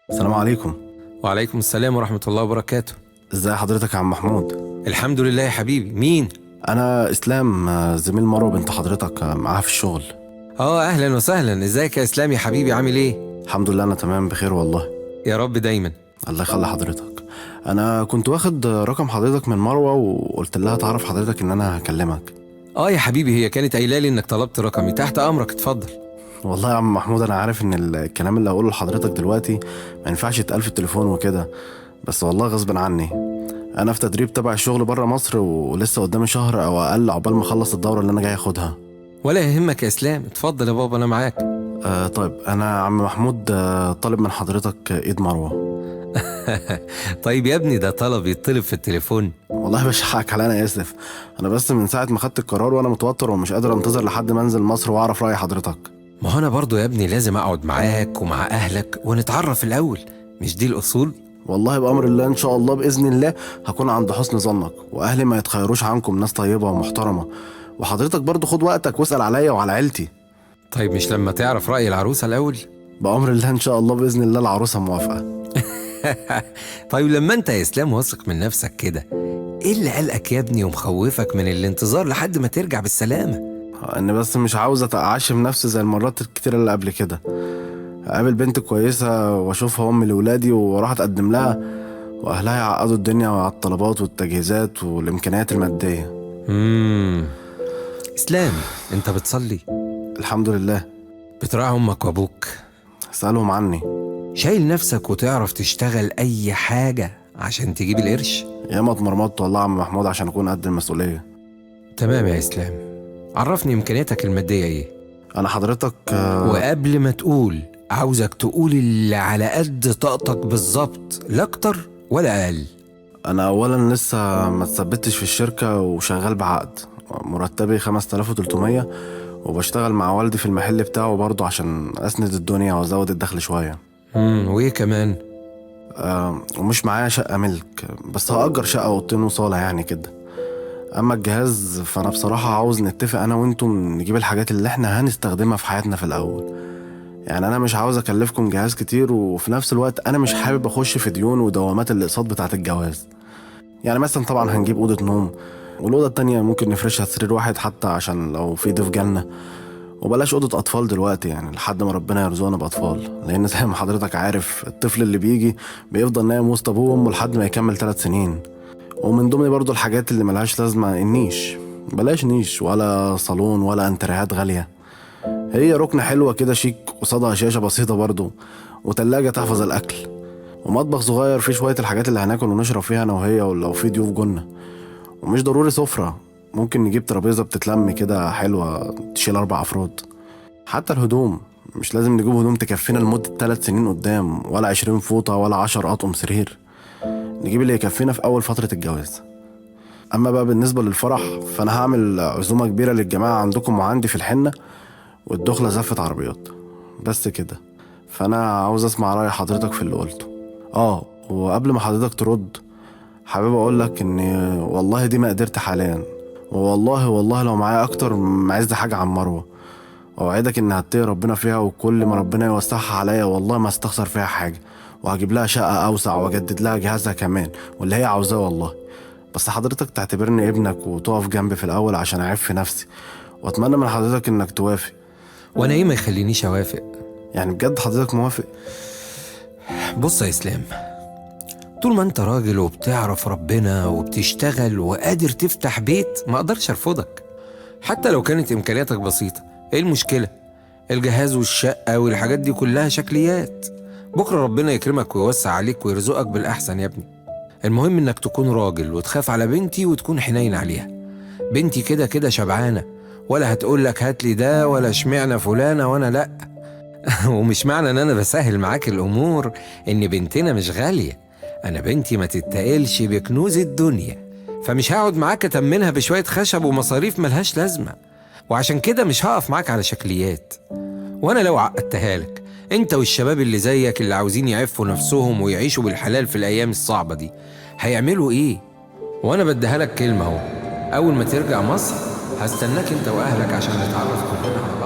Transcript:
السلام عليكم. وعليكم السلام ورحمة الله وبركاته. ازاي حضرتك يا عم محمود؟ الحمد لله يا حبيبي. مين؟ انا اسلام، زميل مروه بنت حضرتك، معاها في الشغل. اه اهلا وسهلا، ازيك يا اسلام يا حبيبي، عامل ايه؟ الحمد لله انا تمام بخير والله. يا رب دايما. الله يخلي حضرتك. انا كنت واخد رقم حضرتك من مروه وقلت لها تعرف حضرتك ان انا هكلمك. اه يا حبيبي، هي كانت قايله لي انك طلبت رقمي. تحت امرك، اتفضل. والله يا عم محمود انا عارف ان الكلام اللي هقوله لحضرتك دلوقتي ما ينفعش يتقال في التليفون وكده، بس والله غصب عني. انا في تدريب تبع الشغل بره مصر ولسه قدامي شهر او اقل عقبال ما اخلص الدورة اللي انا جاي اخدها. ولا يهمك يا اسلام، اتفضل يا بابا انا معاك. طيب انا يا عم محمود طالب من حضرتك ايد مروه. طيب يا ابني، ده طلب يطلب في التليفون؟ والله يا باشا حقك عليا، انا اسف. انا بس من ساعة ما خدت القرار وانا متوتر ومش قادر انتظر لحد ما انزل مصر واعرف راي حضرتك. ما هو انا برضو يا ابني لازم اقعد معاك ومع اهلك ونتعرف الاول، مش دي الاصول؟ والله بامر الله ان شاء الله باذن الله هكون عند حسن ظنك، واهلي ما يتخيروش عنكم، ناس طيبة ومحترمه. وحضرتك برضو خد وقتك واسال عليا وعلى عيلتي. طيب مش لما تعرف راي العروسة الاول؟ بامر الله ان شاء الله باذن الله العروسة موافقة. طيب لما انت يا اسلام واثق من نفسك كده، ايه اللي قلقك يا ابني ومخوفك من الانتظار لحد ما ترجع بالسلامة؟ انا بس مش عاوز اتعشم نفسي زي المرات الكتيرة اللي قبل كده. اقابل بنت كويسة واشوفها ام لولادي واروح اتقدم لها واهلها يعقدوا الدنيا على الطلبات والتجهيزات والامكانيات المادية. اسلام، انت بتصلي؟ الحمد لله. بتراعي امك وابوك؟ اسالهم عني. شايل نفسك وتعرف تشتغل اي حاجة عشان تجيب القرش؟ ياما اتمرمطت والله يا عم محمود عشان اكون قد المسؤولية. تمام يا اسلام، عرفني امكانياتك المادية ايه؟ انا حضرتك وقبل ما تقول عاوزك تقول اللي على قد طاقتك بالظبط، لا اكتر ولا اقل. انا اولا لسه ما اتثبتش في الشركة وشغال بعقد، مرتبي 5300، وبشتغل مع والدي في المحل بتاعه برضه عشان اسند الدنيا وازود الدخل شوية. وايه كمان؟ ومش معايا شقه ملك، بس هأجر شقه اوضتين وصاله يعني كده. اما الجهاز فانا بصراحة عاوز نتفق انا وانتم نجيب الحاجات اللي احنا هنستخدمها في حياتنا في الاول. يعني انا مش عاوز اكلفكم جهاز كتير، وفي نفس الوقت انا مش حابب اخش في ديون ودوامات الاقساط بتاعه الجواز. يعني مثلا طبعا هنجيب اوضة نوم، والاوضه التانية ممكن نفرشها سرير واحد حتى عشان لو في ضيف جالنا، وبلاش اوضة اطفال دلوقتي يعني لحد ما ربنا يرزقنا باطفال، لان زي ما حضرتك عارف الطفل اللي بيجي بيفضل نايم وسط ابوه وامه لحد ما يكمل 3 سنين. ومن ضمن برضو الحاجات اللي ملهاش لازمه النيش، بلاش نيش ولا صالون ولا انتريهات غالية، هي ركنه حلوة كده شيك قصادها شاشة بسيطة برضو، وتلاجة تحفظ الاكل، ومطبخ صغير فيه شوية الحاجات اللي هناكل ونشرب فيها انا وهي، ولو في ضيوف جنة. ومش ضروري سفره، ممكن نجيب ترابيزة بتتلم كده حلوة تشيل 4 افراد. حتى الهدوم مش لازم نجيب هدوم تكفينا لمدة 3 سنين قدام، ولا 20 فوطه ولا 10 اطقم سرير، نجيب اللي يكفينا في اول فترة الجواز. اما بقى بالنسبة للفرح فانا هعمل عزومة كبيرة للجماعة عندكم وعندي في الحنة، والدخله زفه عربيات بس كده. فانا عاوز اسمع راي حضرتك في اللي قلته. وقبل ما حضرتك ترد حابب اقول لك ان والله دي ما قدرت حاليا، والله والله لو معايا اكتر ما عايز حاجة عن مروه، اوعدك ان هتقي ربنا فيها، وكل ما ربنا يوسعها عليا والله ما استخسر فيها حاجة، وهجيب لها شقه اوسع واجدد لها جهازها كمان واللي هي عاوزاه والله. بس حضرتك تعتبرني ابنك وتقف جنبي في الاول عشان اعف في نفسي، واتمنى من حضرتك انك توافق. وانا ايه ما يخلينيش اوافق؟ يعني بجد حضرتك موافق؟ بص يا اسلام، طول ما انت راجل وبتعرف ربنا وبتشتغل وقادر تفتح بيت ما اقدرش ارفضك، حتى لو كانت امكانياتك بسيطة. ايه المشكلة؟ الجهاز والشقه والحاجات دي كلها شكليات، بكره ربنا يكرمك ويوسع عليك ويرزقك بالاحسن يا ابني. المهم انك تكون راجل وتخاف على بنتي وتكون حنين عليها. بنتي كده كده شبعانه، ولا هتقولك هاتلي ده ولا اشمعنى فلانه وانا لا. ومش معنى ان انا بسهل معاك الامور ان بنتنا مش غالية، انا بنتي ما تتقلش بكنوز الدنيا، فمش هقعد معاك اتمنها بشوية خشب ومصاريف ملهاش لازمه. وعشان كده مش هقف معاك على شكليات. وانا لو عقدتها لك انت والشباب اللي زيك اللي عاوزين يعفوا نفسهم ويعيشوا بالحلال في الايام الصعبة دي هيعملوا ايه؟ وانا بديها لك كلمة اهو، اول ما ترجع مصر هستناك انت واهلك عشان نتعرف كلنا.